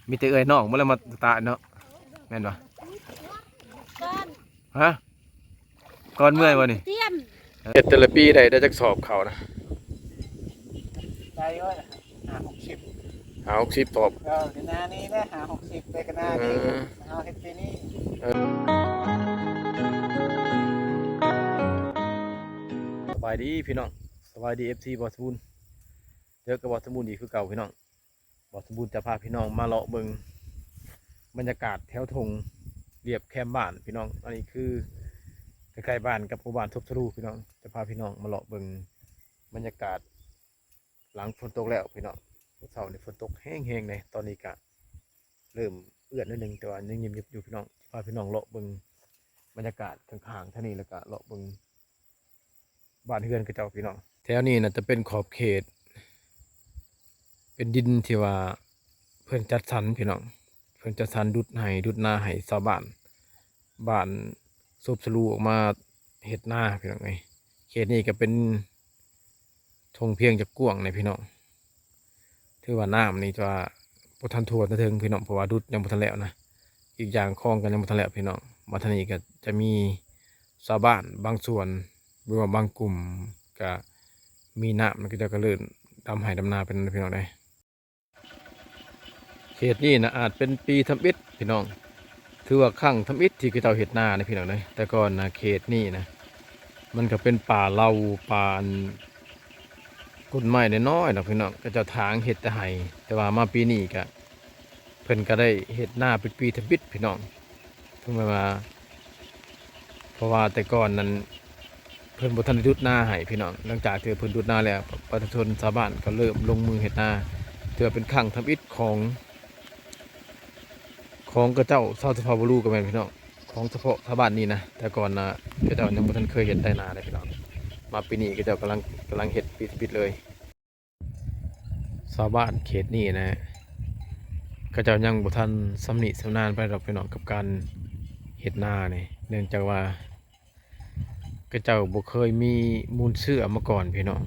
ມີແຕ່ເອື້ອຍນ້ອງບໍ່ແລ້ວມາຕາຍເນາະ ແມ່ນບໍ່? ຮະ? ກ່ອນເມື່ອຍບໍ່ນີ້? ຕຽມ ເຮັດແຕ່ລະປີໄດ້ ໄດ້ຈັກສອບເຂົ້ານະ? ໄດ້ຢູ່ ຫ້າຫົກສິບ ຫ້າຫົກສິບສອບ ເອີ ກະນານີ້ແຫຼະ ຫ້າຫົກສິບ ໄປກະນານີ້ ເອີ ເຮົາເຮັດປີນີ້ ເອີ. ສະບາຍດີພີ່ນ້ອງ ສະບາຍດີ ເອັຟຊີ ບ່າວສະບູນ ເຈີກັບບ່າວສະບູນອີກຄືເກົ່າພີ່ນ້ອງ. ບ່າວສະບູນຈະພາພີ່ນ້ອງມາເລາະເບິ່ງບັນຍາກາດແຖວທົ່ງລຽບແຄມບ້ານພີ່ນ້ອງ. ອັນນີ້ຄືໃກ້ໆບ້ານກັບໝູ່ບ້ານສົບສະຫຼູພີ່ນ້ອງ. ຈະພາພີ່ນ້ອງມາເລາະເບິ່ງບັນຍາກາດຫຼັງຝົນຕົກແລ້ວພີ່ນ້ອງ. ມື້ເຊົ້ານີ້ຝົນຕົກແຮງໆເດ້ ຕອນນີ້ກະເລີ່ມເອື້ອນໜ້ອຍໜຶ່ງ ແຕ່ວ່າຍັງຍິບໆຢູ່ພີ່ນ້ອງ. ຈະພາພີ່ນ້ອງເລາະເບິ່ງບັນຍາກາດຂ້າງໆທາງນີ້ ແລ້ວກະເລາະເບິ່ງ ບ້ານເຮືອນເຂົາເຈົ້າພີ່ນ້ອງ. ແຖວນີ້ນະຈະເປັນຂອບເຂດ ເປັນດິນທີ່ວ່າເພິ່ນຈັດສັນພີ່ນ້ອງ ເພິ່ນຈັດສັນດຸດໄຮ່ດຸດນາໃຫ້ຊາວບ້ານ ບ້ານສົບສະຫຼູອອກມາເຮັດນາພີ່ນ້ອງເອີຍ. ເຂດນີ້ກະເປັນທົ່ງພຽງຈະກວ້າງແດ່ພີ່ນ້ອງ. ຖືວ່ານ້ຳນີ້ຈະບໍ່ທັນຖ້ວມເຖິງພີ່ນ້ອງ ເພາະວ່າດຸດຍັງບໍ່ທັນແລ້ວນະ. ອີກຢ່າງຄອງກະຍັງບໍ່ທັນແລ້ວພີ່ນ້ອງ. ມາທາງນີ້ກະຈະມີຊາວບ້ານບາງສ່ວນ ຫຼືວ່າບາງກຸ່ມກະມີນ້ຳ ເຂົາເຈົ້າກະເລີ່ມດຳໄຮ່ດຳນາໄປນຳພີ່ນ້ອງເດ້. ເຂດນີ້ນະອາດເປັນປີທຳອິດພີ່ນ້ອງ ຖືວ່າຄັ້ງທຳອິດທີ່ເຂົາເຈົ້າເຮັດນາເດ້ພີ່ນ້ອງເດ້. ແຕ່ກ່ອນນະເຂດນີ້ນະ ມັນກະເປັນປ່າເລົາ ປ່າອັນ ຕົ້ນໄມ້ນ້ອຍໆເນາະພີ່ນ້ອງ ເຂົາເຈົ້າຖາງເຮັດແຕ່ໄຮ່. ແຕ່ວ່າມາປີນີ້ກະ ເພິ່ນກະໄດ້ເຮັດນາເປັນປີທຳອິດພີ່ນ້ອງ. ເຖິງແມ່ນວ່າ ເພາະວ່າແຕ່ກ່ອນນັ້ນ ເພິ່ນບໍ່ທັນໄດ້ດຸດນາໃຫ້ພີ່ນ້ອງ. ຫຼັງຈາກທີ່ເພິ່ນດຸດນາແລ້ວ ປະຊາຊົນຊາວບ້ານກະເລີ່ມລົງມືເຮັດນາ. ຖືວ່າເປັນຄັ້ງທຳອິດຂອງ ຂອງເຂົາເຈົ້າຊາວສຸພາບບຸລຸກະແມ່ນພີ່ນ້ອງ ຂອງສະເພາະຊາວບ້ານນີ້ນະ. ແຕ່ກ່ອນນະ ເຂົາເຈົ້າຍັງບໍ່ທັນເຄີຍເຮັດໄຮ່ນາເດ້ພີ່ນ້ອງ. ມາປີນີ້ເຂົາເຈົ້າກຳລັງ ກຳລັງເຮັດປີທຳອິດເລີຍ. ຊາວບ້ານເຂດນີ້ນະ ເຂົາເຈົ້າຍັງບໍ່ທັນຊຳນິຊຳນານປານໃດດອກພີ່ນ້ອງ ກັບການເຮັດນານີ້ ເນື່ອງຈາກວ່າ ເຂົາເຈົ້າບໍ່ເຄີຍມີມູນເຊື້ອມາກ່ອນພີ່ນ້ອງ.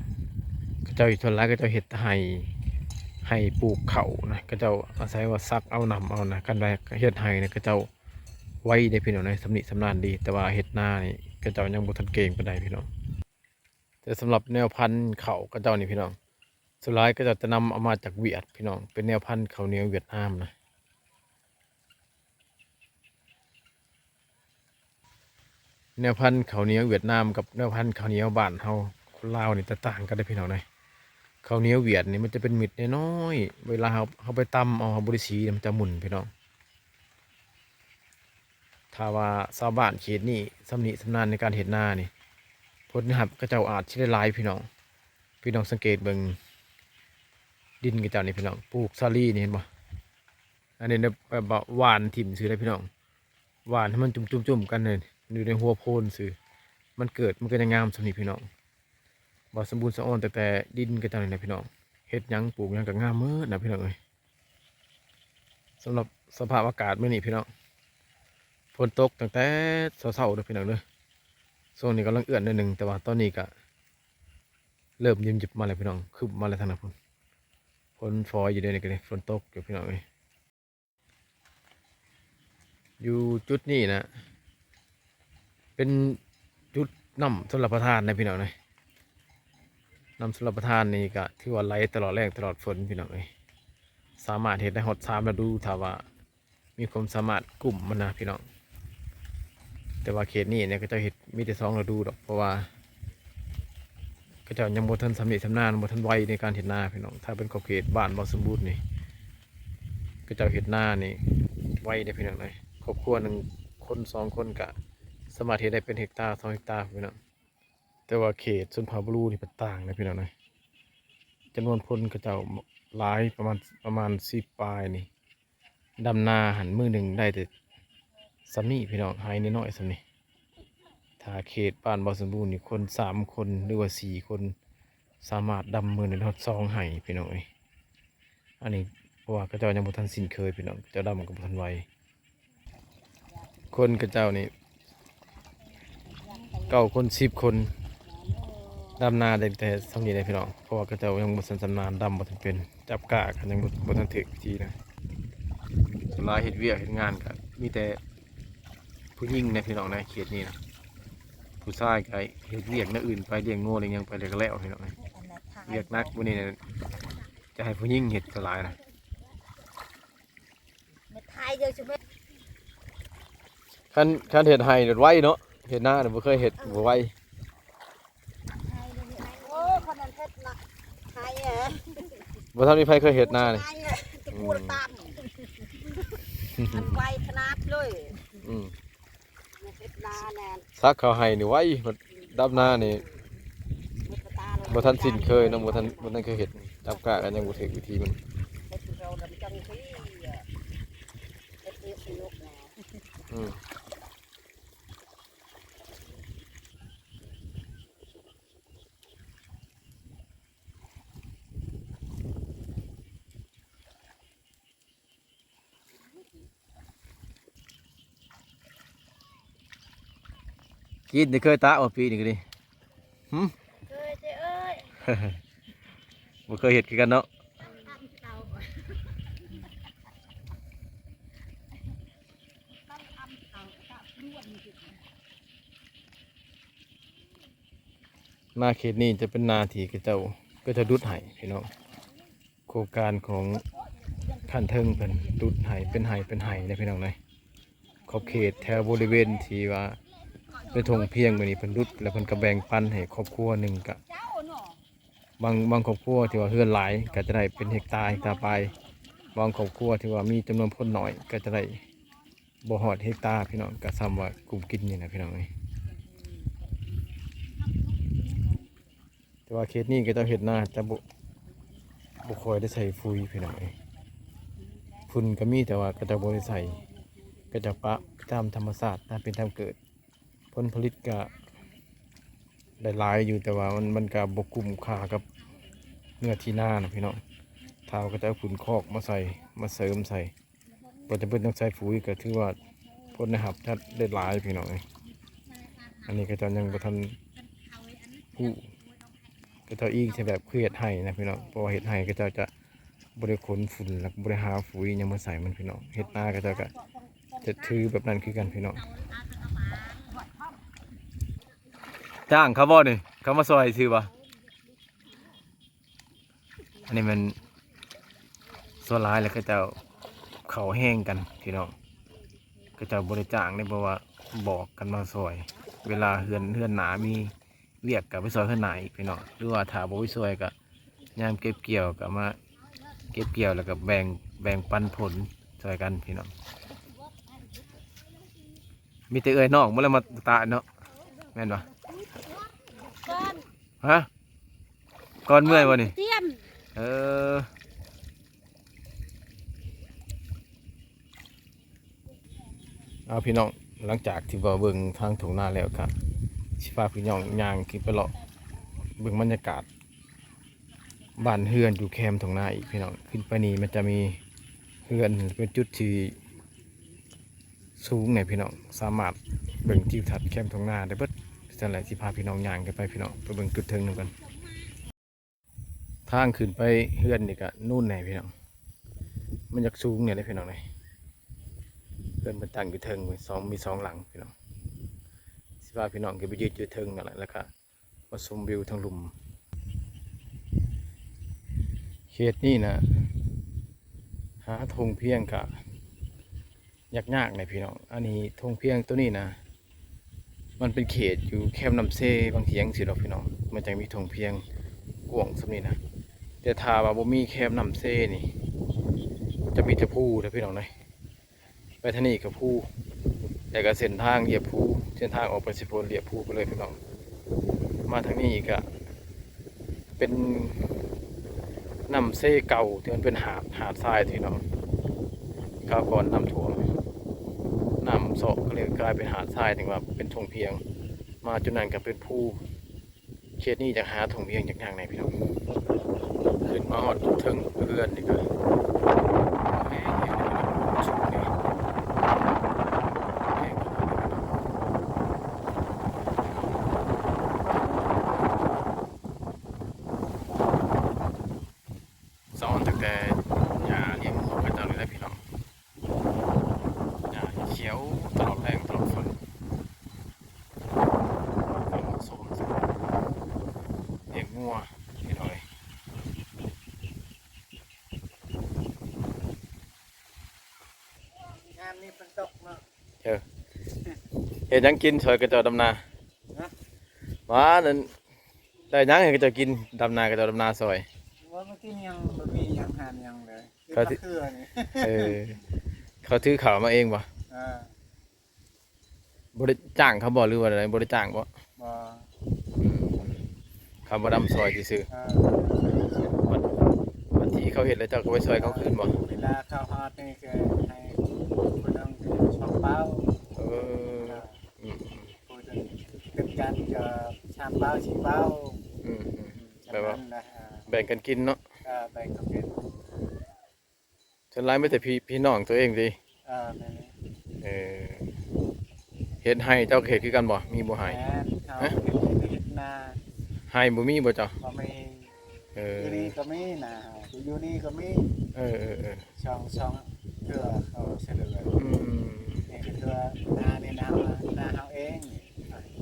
ເຂົາເຈົ້າສ່ວນຫຼາຍເຂົາເຈົ້າເຮັດແຕ່ໄຮ່ ໄຮ່ປູກເຂົ້ານະ ເຂົາເຈົ້າອາໄສວ່າສັກເອົາ ນຳເອົານະ. ຄັນວ່າເຮັດໄຮ່ນະ ເຂົາເຈົ້າໄວເດ້ພີ່ນ້ອງເອີຍ ຊຳນິຊຳນານດີ. ແຕ່ວ່າເຮັດນານີ້ ເຂົາເຈົ້າຍັງບໍ່ທັນເກັ່ງປານໃດພີ່ນ້ອງ. ແຕ່ສຳລັບແນວພັນເຂົ້າເຂົາເຈົ້ານີ້ພີ່ນ້ອງ ສ່ວນຫຼາຍເຂົາເຈົ້າຈະນຳເອົາມາຈາກຫວຽດພີ່ນ້ອງ ເປັນແນວພັນເຂົ້າໜຽວຫວຽດນາມນະ. ແນວພັນເຂົ້າໜຽວຫວຽດນາມກັບແນວພັນເຂົ້າໜຽວບ້ານເຮົາຄົນລາວນີ້ແຕກຕ່າງກັນເດ້ພີ່ນ້ອງເອີຍ. ເຂົ້າໜຽວຫວຽດນີ້ມັນຈະເປັນເມັດນ້ອຍໆ ເວລາເຮົາ ເຮົາໄປຕຳເອົາ ເຮົາບໍ່ໄດ້ສີມັນຈະໝຸ່ນພີ່ນ້ອງ. ຖ້າວ່າຊາວບ້ານເຂດນີ້ຊຳນິຊຳນານໃນການເຮັດນານີ້ ຜົນຮັບເຂົາເຈົ້າອາດຊິໄດ້ຫຼາຍພີ່ນ້ອງ. ພີ່ນ້ອງສັງເກດເບິ່ງດິນເຂົາເຈົ້ານີ້ພີ່ນ້ອງ ປູກສາລີນີ້ເຫັນບໍ່? ອັນນີ້ແບບວ່າຫວ່ານຖິ້ມຊື່ເດ້ພີ່ນ້ອງ ຫວ່ານໃຫ້ມັນຈຸ້ມໆກັນເລີຍ ຢູ່ໃນຫົວໂພນຊື່ ມັນເກີດມັນກະຍັງງາມສ່ຳນີ້ພີ່ນ້ອງ. ບ່າວສົມບູນສະອອນແຕ່ ແຕ່ດິນເຂົາເຈົ້ານີ້ແຫຼະພີ່ນ້ອງ ເຮັດຫຍັງປູກຫຍັງກະງາມໝົດນະພີ່ນ້ອງເອີຍ. ສຳລັບສະພາບອາກາດມື້ນີ້ພີ່ນ້ອງ ຝົນຕົກຕັ້ງແຕ່ເຊົ້າໆເດີພີ່ນ້ອງເດີ. ຊ່ວງນີ້ກຳລັງເອື້ອນໜ້ອຍໜຶ່ງ ແຕ່ວ່າຕອນນີ້ກະເລີ່ມຍິບໆມາແລ້ວພີ່ນ້ອງ ຄຶ້ມມາແລ້ວທາງນັ້ນພຸ້ນ. ຝົນຝອຍຢູ່ເດ ນີ້ກະນີ້ ຝົນຕົກຢູ່ພີ່ນ້ອງເອີຍ. ຢູ່ຈຸດນີ້ນະ ເປັນຈຸດນ້ຳຊົນລະປະທານນະພີ່ນ້ອງເອີຍ. ນ້ຳຊົນລະປະທານນີ້ກະຖືວ່າໄຫຼຕະຫຼອດແລ້ງຕະຫຼອດຝົນພີ່ນ້ອງເອີຍ. ສາມາດເຮັດໄດ້ຮອດສາມລະດູ ຖ້າວ່າມີຄວາມສາມາດກຸ້ມມັນນະພີ່ນ້ອງ. ແຕ່ວ່າເຂດນີ້ເນຍ ເຂົາເຈົ້າເຮັດມີແຕ່ສອງລະດູດອກ ເພາະວ່າ ເຂົາເຈົ້າຍັງບໍ່ທັນຊຳນິຊຳນານ ບໍ່ທັນໄວໃນການເຮັດນາພີ່ນ້ອງ. ຖ້າເປັນຂອບເຂດບ້ານບ່າວສົມບູນນີ້ ເຂົາເຈົ້າເຮັດນານີ້ໄວເດ້ພີ່ນ້ອງເອີຍ. ຄອບຄົວໜຶ່ງຄົນສອງຄົນກະສາມາດເຮັດໄດ້ເປັນເຮັກຕາສອງເຮັກຕາພີ່ນ້ອງ. ແຕ່ວ່າເຂດຊົນເຜົ່າບະລູນີ້ມັນຕ່າງເດ້ພີ່ນ້ອງເອີຍ. ຈຳນວນຄົນເຂົາເຈົ້າຫຼາຍ ປະມານ ປະມານສິບປາຍນີ້. ດຳນາຫັ້ນມື້ໜຶ່ງໄດ້ແຕ່ສ່ຳນີ້ພີ່ນ້ອງ ໄຮ່ນ້ອຍໆສ່ຳນີ້. ຖ້າເຂດບ້ານບໍ່ສົມບູນນີ້ ຄົນສາມຄົນ ຫຼືວ່າສີ່ຄົນ ສາມາດດຳມື້ໜຶ່ງໄດ້ຮອດສອງໄຮ່ພີ່ນ້ອງເອີຍ. ອັນນີ້ເພາະວ່າເຂົາເຈົ້າຍັງບໍ່ທັນຊິນເຄີຍພີ່ນ້ອງ ເຂົາເຈົ້າດຳກໍບໍ່ທັນໄວ. ຄົນເຂົາເຈົ້ານີ້ ເກົ້າຄົນສິບຄົນ ດຳນາໄດ້ແຕ່ສ່ຳນີ້ແຫຼະພີ່ນ້ອງ ເພາະວ່າເຂົາເຈົ້າຍັງບໍ່ທັນຊຳນານ ດຳບໍ່ທັນເປັນ ຈັບກ້າກໍຍັງບໍ່ ບໍ່ທັນຖືກວິທີນະ. ຫຼາຍເຮັດວຽກເຮັດງານກໍມີແຕ່ຜູ້ຍິງນະພີ່ນ້ອງໃນເຂດນີ້ນະ. ຜູ້ຊາຍກໍເຮັດວຽກແນວອື່ນໄປ ລ້ຽງງົວລ້ຽງຫຍັງໄປ ແລ້ວກໍແລ້ວພີ່ນ້ອງ. ວຽກໜັກມື້ນີ້ນະ ຈະໃຫ້ຜູ້ຍິງເຮັດສ່ວນຫຼາຍນະ. ຄັນ ຄັນເຮັດໄຮ່ໂດດໄວເນາະ ເຮັດນານະບໍ່ເຄີຍເຮັດ ເອີ ບໍ່ໄວ. ໂອ້ ຄົນນັ້ນເຮັດນາ ໄຮ່ ບໍ່ທັນມີໃຜເຄີຍເຮັດນານີ້ ໄຮ່ ຕະປູຕະຕຳ ມັນໄວຂະໜາດເລີຍ. ອືມ ເຮັດນາແນ່ ສັກເຂົ້າໄຮ່ນີ້ໄວ ດຳນານີ້ບໍ່ທັນຊິນເຄີຍເນາະ ບໍ່ທັນ ບໍ່ທັນເຄີຍເຮັດ ດຳກ້າກໍຍັງບໍ່ຖືກວິທີມັນ. ເຮັດເຮົາດຳຈັງຊີ້ ເຮັດເຮັດສະໜຸກແນ່. ອືມ ກີດນີ້ເຄີຍຕາກບໍ່ ປີນີ້ກໍດີ? ຫື? ເຄີຍເຈົ້າເອີຍ ບໍ່ເຄີຍເຮັດຄືກັນເນາະ. ນາເຂດນີ້ຈະເປັນນາທີ່ເຂົາເຈົ້າ ເຂົາເຈົ້າດຸດໄຮ່ພີ່ນ້ອງ. ໂຄງການຂອງຂັ້ນເທິງເພິ່ນດຸດໄຮ່ເປັນໄຮ່ເປັນໄຮ່ເດ້ພີ່ນ້ອງເອີຍ. ຂອບເຂດແຖວບໍລິເວນທີ່ວ່າເປັນທົ່ງພຽງແບບນີ້ ເພິ່ນດຸດ ແລ້ວເພິ່ນກໍແບ່ງປັນໃຫ້ຄອບຄົວໜຶ່ງ ກະບາງ ບາງຄອບຄົວທີ່ວ່າເຮືອນຫຼາຍກໍຈະໄດ້ເປັນເຮັກຕາ ເຮັກຕາປາຍ, ບາງຄອບຄົວທີ່ວ່າມີຈຳນວນຄົນໜ້ອຍກໍຈະໄດ້ບໍ່ຮອດເຮັກຕາພີ່ນ້ອງ, ກໍສ່ຳວ່າກຸ້ມກິນນີ້ນະພີ່ນ້ອງເອີຍ. ແຕ່ວ່າເຂດນີ້ເຂົາເຈົ້າເຮັດນາຈະບໍ່ ບໍ່ຄ່ອຍໄດ້ໃສ່ຝຸ່ນພີ່ນ້ອງເອີຍ. ຝຸ່ນກໍມີ ແຕ່ວ່າເຂົາເຈົ້າບໍ່ໄດ້ໃສ່, ເຂົາເຈົ້າປະຕາມທຳມະຊາດ ຕາມເປັນຕາມເກີດ. ຜົນຜະລິດກໍໄດ້ຫຼາຍຢູ່ ແຕ່ວ່າມັນ ມັນກໍບໍ່ກຸ້ມຄ່າກັບເນື້ອທີ່ນານະພີ່ນ້ອງ. ຖ້າວ່າເຂົາເຈົ້າເອົາຝຸ່ນຄອກມາໃສ່ ມາເສີມໃສ່ ບໍ່ຈຳເປັນຕ້ອງໃສ່ຝຸ່ນ ກໍຖືວ່າຜົນໄດ້ຮັບຈະໄດ້ຫຼາຍພີ່ນ້ອງເອີຍ. ອັນນີ້ເຂົາເຈົ້າຍັງບໍ່ທັນຮູ້, ເຂົາເຈົ້າອີງແຕ່ແບບຄືເຮັດໄຮ່ນະພີ່ນ້ອງ, ເພາະວ່າເຮັດໄຮ່ເຂົາເຈົ້າຈະບໍ່ໄດ້ຂົນຝຸ່ນ ແລ້ວກໍບໍ່ໄດ້ຫາຝຸ່ນຫຍັງມາໃສ່ມັນພີ່ນ້ອງ. ເຮັດນາເຂົາເຈົ້າກໍຈະຖືແບບນັ້ນຄືກັນພີ່ນ້ອງ. ຈ້າງເຂົາບໍ່ນີ້? ເຂົາມາຊ່ອຍຊື່ບໍ່? ອັນນີ້ແມ່ນສ່ວນຫຼາຍແລ້ວເຂົາເຈົ້າເຂົ້າແຮງກັນພີ່ນ້ອງ, ເຂົາເຈົ້າບໍ່ໄດ້ຈ້າງເດ້, ເພາະວ່າບອກກັນມາຊ່ອຍ. ເວລາເຮືອນ ເຮືອນໜ້າມີວຽກກໍໄປຊ່ອຍເຮືອນໜ້າອີກພີ່ນ້ອງ, ຫຼືວ່າຖ້າບໍ່ໄປຊ່ອຍກໍຍາມເກັບກ່ຽວກໍມາເກັບກ່ຽວ ແລ້ວກໍແບ່ງ ແບ່ງປັນຜົນຊ່ອຍກັນພີ່ນ້ອງ. ມີແຕ່ເອື້ອຍນ້ອງບໍ່ແລ້ວມາຕາກເນາະ ແມ່ນບໍ່? ກ່ອນ ຮະ? ກ່ອນເມື່ອຍບໍ່ນີ້? ຕຽມ ເອີ ເອົາພີ່ນ້ອງ, ຫຼັງຈາກທີ່ວ່າເບິ່ງທາງທົ່ງນາແລ້ວ ກະຊິພາພີ່ນ້ອງຍ່າງຂຶ້ນໄປເລາະເບິ່ງບັນຍາກາດ ບ້ານເຮືອນຢູ່ແຄມທົ່ງນາອີກພີ່ນ້ອງ. ຂຶ້ນໄປນີ້ມັນຈະມີເຮືອນເປັນຈຸດທີ່ສູງແດ່ພີ່ນ້ອງ, ສາມາດເບິ່ງທິວທັດແຄມທົ່ງນາໄດ້ເບິດ. ຊັ້ນແຫຼະ ຊິພາພີ່ນ້ອງຍ່າງຂຶ້ນໄປພີ່ນ້ອງ, ໄປເບິ່ງຈຸດເທິງນຳກັນ. ທາງຂຶ້ນໄປເຮືອນນີ້ກະນູນແດ່ພີ່ນ້ອງ, ມັນຢາກສູງແດ່ເດ້ພີ່ນ້ອງເອີຍ. ເຮືອນເພິ່ນຕັ້ງຢູ່ເທິງ ສອງ ມີສອງຫຼັງພີ່ນ້ອງ, ຊິພາພີ່ນ້ອງຂຶ້ນໄປຢືນຢູ່ເທິງນັ້ນແຫຼະ ແລ້ວກະ ມາຊົມວິວທາງລຸ່ມ. ເຂດນີ້ນະ ຫາທົ່ງພຽງກະຍາກໆແດ່ພີ່ນ້ອງ. ອັນນີ້ທົ່ງພຽງໂຕນີ້ນະ ມັນເປັນເຂດຢູ່ແຄມນ້ຳເຊ ບາງຫຍັງຊີ້ດອກພີ່ນ້ອງ, ມັນຈັ່ງມີທົ່ງພຽງກວ້າງສ່ຳນີ້ນະ. ແຕ່ຖ້າວ່າບໍ່ມີແຄມນ້ຳເຊນີ້ ຈະມີແຕ່ພູເດີພີ່ນ້ອງເອີຍ. ໄປທາງນີ້ກໍພູ ແລ້ວກໍເສັ້ນທາງລຽບພູ ເສັ້ນທາງອອກໄປເຊໂປນລຽບພູໄປເລີຍພີ່ນ້ອງ. ມາທາງນີ້ກໍເປັນນ້ຳເຊເກົ່າ ທີ່ມັນເປັນຫາດ ຫາດຊາຍພີ່ນ້ອງ, ຄາວກ່ອນນ້ຳຖ້ວມ ນ້ຳເຊາະກໍເລີຍກາຍເປັນຫາດຊາຍ ເຖິງວ່າເປັນທົ່ງພຽງ. ມາຈຸດນັ້ນກໍເປັນພູ. ເຂດນີ້ຢາກຫາທົ່ງພຽງ ຢາກຍ່າງແດ່ພີ່ນ້ອງ. ຂຶ້ນມາຮອດເທິງເຮືອນນີ້ກໍແຮງໆ ສູງນີ້ແຮງ. ສະອອນຕັ້ງແຕ່ຫຍ້າລ້ຽງງົວເຂົາເຈົ້ານີ້ແຫຼະພີ່ນ້ອງ. ອັນນີ້ເພິ່ນຕົກເນາະ ເອີ ເຮັດຫຍັງກິນຊ່ອຍຂະເຈົ້າດຳນາ? ຮະ? ວ່ານັ້ນ ໄດ້ຫຍັງໃຫ້ຂະເຈົ້າກິນ ດຳນາ ຂະເຈົ້າດຳນາຊ່ອຍ? ວ່າມາກິນຫຍັງ ບໍ່ມີຫຍັງຫາຫຍັງເລີຍ ກິນ ເຂົາ ມະເຂືອນີ້ ເອີ ເຂົາຖືເຂົ້າມາເອງບໍ່? ເອີ ບໍ່ໄດ້ຈ້າງເຂົາບໍ່ ຫຼືວ່າໃດ? ບໍ່ໄດ້ຈ້າງບໍ່? ບໍ່ ອືມ ເຂົາມາດຳຊ່ອຍຊື່ໆ ເອີ ບັດ ບັດທີ່ເຂົາເຮັດແລ້ວ ເຈົ້າກໍໄປຊ່ອຍເຂົາຄືນບໍ່? ເວລາເຂົາຮອດນີ້ກໍໃຫ້ຜູ້ໜຶ່ງສອງເປົາ ເອີ ເອີ ອືມ ຜູ້ໜຶ່ງຕິດກັນກໍສາມເປົາ ສີ່ເປົາ ອືມ ອືມ ແບບວ່າ ສຳນັ້ນແຫຼະ ເອີ ແບ່ງກັນກິນເນາະ ເອີ ແບ່ງກັນກິນ. ສ່ວນຫຼາຍມີແຕ່ພີ່ ພີ່ນ້ອງຕົວເອງຕິ? ເອີ ແມ່ນ ເອີ ເຮັດໄຮ່ເຈົ້າກໍເຮັດຄືກັນບໍ່? ມີບໍ່ໄຮ່? ແມ່ນ ເຮົາ ຮະ? ເຮັດໄຮ່ ເຮັດນາ ໄຮ່ບໍ່ມີບໍ່ເຈົ້າ? ບໍ່ມີ ເອີ ຢູ່ນີ້ກໍມີນາ ຢູ່ນີ້ກໍມີ ເອີ ເອີ ເອີ ສອງ ສອງເທື່ອເຂົາສະເຫຼືອ ອືມ ນີ້ກໍຄືວ່ານານີ້ນາ ນາເຮົາເອງ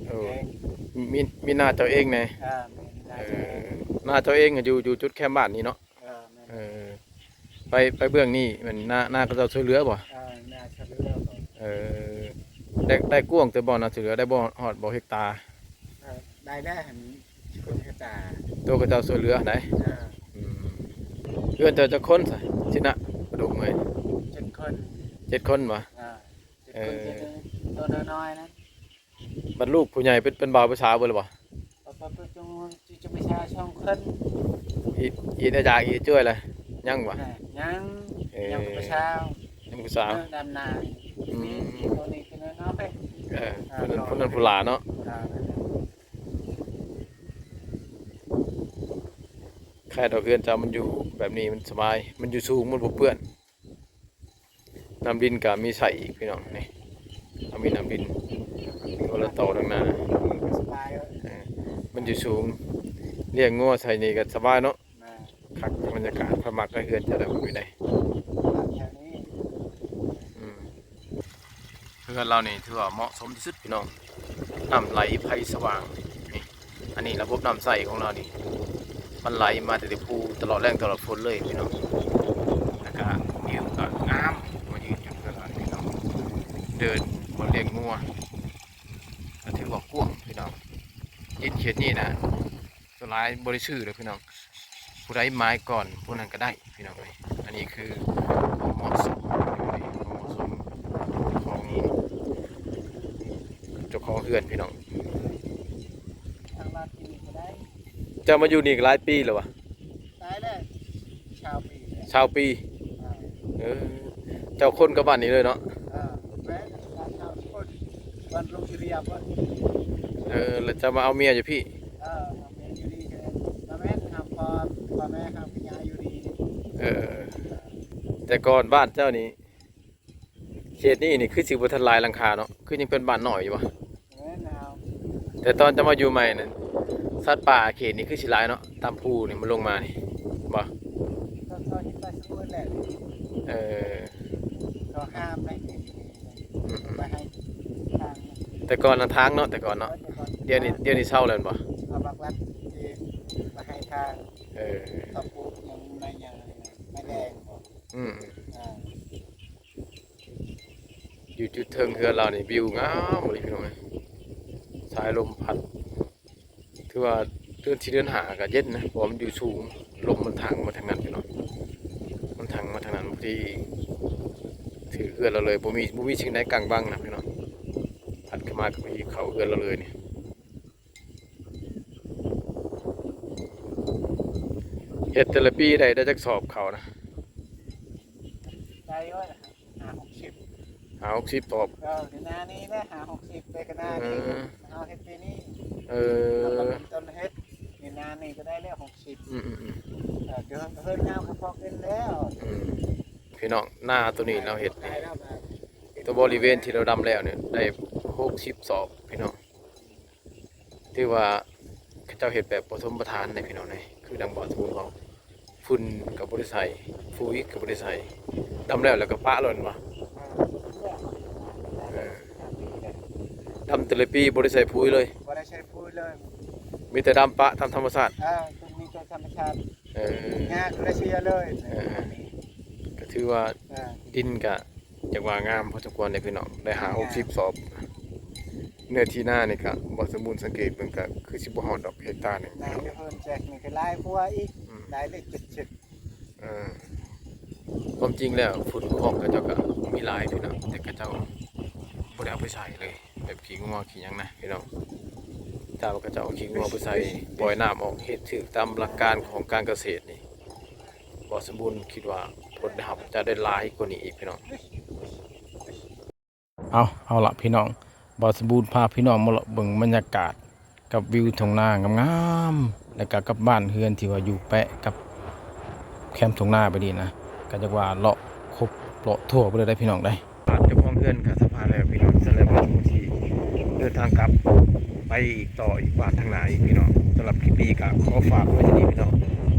ເອີ ເອງ ມີ ມີນາເຈົ້າເອງແດ່? ເອີ ມີນາ ເອີ ເຈົ້າເອງ ນາເຈົ້າເອງຢູ່ ຢູ່ຈຸດແຄມບ້ານນີ້ເນາະ? ເອີ ແມ່ນ ເອີ ໄປ ໄປເບື້ອງນີ້ແມ່ນນາ ນາຂະເຈົ້າຊ່ວຍເຫຼືອບໍ່? ເອີ ນາຊ່ວຍເຫຼືອບໍ່? ເອີ ໄດ້ ໄດ້ກວ້າງແຕ່ບໍ່ນາຊ່ວຍເຫຼືອ ໄດ້ບໍ່ ຮອດບໍ່ເຮັກຕາ? ເອີ ໄດ້ແລ້ວຫັ້ນ ຄົນເຮັກຕາ ໂຕຂະເຈົ້າຊ່ວຍເຫຼືອຫັ້ນໃດ? ເອີ ອືມ ເຮືອນເຈົ້າຈັກຄົນຊະ ຊິນະ ປະດຸກເອີຍ? ເຈັດຄົນ ເຈັດຄົນບໍ່? ເອີ ເຈັດຄົນ ເອີ ເຈັດຄົນ ໂຕນ້ອຍໆນະ. ບັດລູກຜູ້ໃຫຍ່ເປັນ ເປັນບ່າວເປັນສາວເບິດແລ້ວບໍ່? ເອີ ເປັນ ເປັນ ເປັນ ເປັນ ເປັນຜູ້ຊາຍສອງຄົນ ອີ ອີນາຈາກ ອີເຈ້ຍລະ ຍັງບໍ່? ຍັງ ເອີ ຍັງເປັນຜູ້ສາວ ຍັງເປັນຜູ້ສາວ ເອີ ດຳນາ ອືມ ມີ ມີໂຕນີ້ໂຕນ້ອຍ ເອີ ເອີ ຜູ້ນັ້ນ ຜູ້ນັ້ນຜູ້ຫຼ້າເນາະ ເອີ ແມ່ນແຫຼະ. ໃຄດອກ ເຮືອນເຈົ້າມັນຢູ່ແບບນີ້ມັນສະບາຍ ມັນຢູ່ສູງ ມັນບໍ່ເປື້ອນ. ນ້ຳດິນກໍມີໃສ່ອີກພີ່ນ້ອງ ນີ້ ເຮົາມີນ້ຳດິນຄົນລະຕໍ່ທາງໜ້າ ມັນກໍສະບາຍເນາະ ເອີ ມັນຢູ່ສູງ ລ້ຽງງົວໃສ່ນີ້ກໍສະບາຍເນາະ ແມ່ນ ຄັກ ບັນຍາກາດ ຂ້ອຍມັກເຮືອນເຈົ້າແຫຼະ ຢູ່ໃດ ມັກແຖວນີ້ ອືມ ເຮືອນລາວນີ້ຖືວ່າເໝາະສົມທີ່ສຸດພີ່ນ້ອງ ນ້ຳໄຫຼໄຟສະຫວ່າງ ນີ້ ອັນນີ້ລະບົບນ້ຳໃຊ້ຂອງລາວນີ້ ມັນໄຫຼມາແຕ່ແຕ່ພູຕະຫຼອດແລ້ງຕະຫຼອດຝົນເລີຍພີ່ນ້ອງ ແລ້ວກະວິວກະງາມ ມາຢືນຢູ່ເຮືອນລາວນີ້ພີ່ນ້ອງ ເດີ່ນບ່ອນລ້ຽງງົວ ກະຖືວ່າກວ້າງພີ່ນ້ອງ ດິນເຂດນີ້ນະ ສ່ວນຫຼາຍບໍ່ໄດ້ຊື້ເດີພີ່ນ້ອງ ຜູ້ໃດໝາຍກ່ອນຜູ້ນັ້ນກໍໄດ້ພີ່ນ້ອງເອີຍ ອັນນີ້ຄືຄວາມເໝາະສົມ ຄວາມເໝາະສົມຂອງເຈົ້າຂອງເຮືອນພີ່ນ້ອງ. ທາງລັດຢູ່ນີ້ກໍໄດ້ ເຈົ້າມາຢູ່ນີ້ກໍຫຼາຍປີແລ້ວຫວາ? ຫຼາຍແລ້ວ ຊາວປີແລ້ວ ຊາວປີ ອ່າ ເອີ ເຈົ້າຄົນກັບບ້ານນີ້ເລີຍເນາະ? ເອີ ແມ່ນ ບ້ານເຮົາຄົນ ບ້ານລົງຊິເຣຍພຸ້ນ ເອີ ແລ້ວເຈົ້າມາເອົາເມຍຢູ່ພີ້? ເອີ ເອົາເມຍຢູ່ນີ້ ກໍບໍ່ແມ່ນ ເຮົາພໍ່ ພໍ່ແມ່ເຮົາກໍຍ້າຍຢູ່ນີ້ ເອີ ແຕ່ກ່ອນບ້ານເຈົ້ານີ້ ເຂດນີ້ນີ້ຄືຊິບໍ່ທັນຫຼາຍຫຼັງຄາເນາະ ຄືຍັງເປັນບ້ານນ້ອຍຢູ່ຫວາ? ແມ່ນແລ້ວ ແຕ່ຕອນເຈົ້າມາຢູ່ໃໝ່ນັ້ນ ສັດປ່າເຂດນີ້ຄືຊິຫຼາຍເນາະ ຕາມພູນີ້ມັນລົງມານີ້ບໍ່? ເຂົາເຮັດໄປສຳຫຼວດແຫຼະ ເອີ ເຂົາຫ້າມໄວ້ ອືມ ໄປໃຫ້ທາງ ແຕ່ກ່ອນນະທາງເນາະ ແຕ່ກ່ອນເນາະ ແຕ່ກ່ອນ ດຽວນີ້ ດຽວນີ້ເຊົາແລ້ວແມ່ນບໍ່? ເຂົາບັກລັດ ໄປໃຫ້ທາງ ເອີ ເຂົາປູກຫຍັງ ໄມ້ຫຍັງ ໄມ້ແດງບໍ່? ອືມ ອ່າ ຢູ່ຈຸດເທິງເຮືອນລາວນີ້ ວິວງາມອີ່ຫຼີພີ່ນ້ອງເອີຍ ສາຍລົມພັດ ຖືວ່າເດືອນສີ່ເດືອນຫ້າກໍເຢັນນະ ເພາະວ່າມັນຢູ່ສູງ ລົມມັນທາງມາທາງນັ້ນພີ່ນ້ອງ ມັນທາງມາທາງນັ້ນ ພໍດີຖືກເຮືອນລາວເລີຍ ບໍ່ມີ ບໍ່ມີສິ່ງໃດກັ້ງບັງນະພີ່ນ້ອງ ພັດເຂົ້າມາກໍພໍດີເຂົ້າເຮືອນລາວເລີຍນີ້. ເຮັດແຕ່ລະປີໄດ້ ໄດ້ຈັກສອບເຂົ້ານະ? ໄດ້ຢູ່ ຫ້າຫົກສິບ ຫ້າຫົກສິບສອບ ເອີ ໜ້ານີ້ແຫຼະ ຫ້າຫົກສິບ ແຕ່ກໍໜ້ານີ້ ເອີ ເຮົາເຮັດປີນີ້ ເອີ ເຮົາກໍເປັນຕົ້ນເຮັດ ໜ້ານີ້ກໍໄດ້ແລ້ວຫົກສິບ ອືມໆໆ ເອີ ເຮືອນເຮົາກໍພໍກິນແລ້ວ ອືມ ພີ່ນ້ອງ ນາໂຕນີ້ລາວເຮັດນີ້ ໂຕບໍລິເວນທີ່ລາວດຳແລ້ວນີ້ ໄດ້ຫົກສິບສອບ ພີ່ນ້ອງ. ຖືວ່າເຂົາເຈົ້າເຮັດແບບປະສົມປະທານໃດ໋ພີ່ນ້ອງເອີຍ ຄືດັ່ງບ່າວສະບຸນເວົ້າ ຝຸ່ນກໍບໍ່ໄດ້ໃສ່ ຝຸ່ນກໍບໍ່ໄດ້ໃສ່ ດຳແລ້ວ ແລ້ວກໍປະໂລດແມ່ນບໍ່? ເອີ ດຳແຕ່ລະປີບໍ່ໄດ້ໃສ່ຝຸ່ນເລີຍ ບໍ່ໄດ້ໃສ່ຝຸ່ນເລີຍ ມີແຕ່ດຳປະຕາມທຳມະຊາດ ເອີ ມີແຕ່ທຳມະຊາດ ເອີ ຫຍ້າກໍເສຍເລີຍ ເອີ ກໍຖືວ່າ ເອີ ດິນກໍ ຈັກວ່າງາມພໍສົມຄວນເດ້ພີ່ນ້ອງ ໄດ້ຫ້າຫົກສິບສອບ. ເນື້ອທີ່ນານີ້ກະ ບໍ່ສົມບູນ ສັງເກດເບິ່ງກະຄືຊິບໍ່ຮອດດອກເຮັກຕາໜຶ່ງ. ນາຢູ່ເຮືອນແຈັກນີ້ກໍຫຼາຍກວ່າອີກ ອືມ ຫຼາຍເລີຍ ເຈັດສິບ. ເອີ ຄວາມຈິງແລ້ວຝຸ່ນຄອງເຂົາເຈົ້າກະມີຫຼາຍຢູ່ນະ ແຕ່ເຂົາເຈົ້າບໍ່ໄດ້ເອົາໄປໃສ່ເລີຍ ແບບຂີ້ງົວຂີ້ຫຍັງນະພີ່ນ້ອງ. ຖ້າວ່າເຂົາເຈົ້າເອົາຂີ້ງົວໄປໃສ່ ປ່ອຍນ້ຳອອກ ເຮັດຖືກຕາມຫຼັກການຂອງການກະເສດນີ້ ບໍ່ສົມບູນຄິດວ່າຜົນໄດ້ຮັບຈະໄດ້ຫຼາຍກວ່ານີ້ອີກພີ່ນ້ອງ. ເອົາ ເອົາລະພີ່ນ້ອງ ບ່າວສົມບູນພາພີ່ນ້ອງມາເລາະເບິ່ງບັນຍາກາດກັບວິວທົ່ງນາງາມໆ ແລ້ວກະກັບບ້ານເຮືອນທີ່ວ່າຢູ່ແປະກັບແຄມທົ່ງນາໄປນີ້ນະ ກະຈັກວ່າເລາະຄົບເລາະທົ່ວໄປເລີຍໄດ໋ພີ່ນ້ອງໄດ໋. ເຈົ້າຂອງເຮືອນກະສະພາບແລ້ວພີ່ນ້ອງ ສຳລັບຜູ້ທີ່ເດີນທາງກັບໄປອີກຕໍ່ອີກບ້ານທາງໜ້າອີກພີ່ນ້ອງ. ສຳລັບຄລິບນີ້ກະຂໍຝາກໄວ້ເທົ່ານີ້ພີ່ນ້ອງ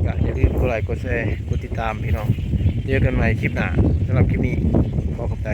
ກະຢ່າລືມກົດໄລ ກົດແຊ ກົດຕິດຕາມພີ່ນ້ອງ. ເຈີກັນໃໝ່ຄລິບໜ້າ ສຳລັບຄລິບນີ້ຂໍຂອບໃຈ.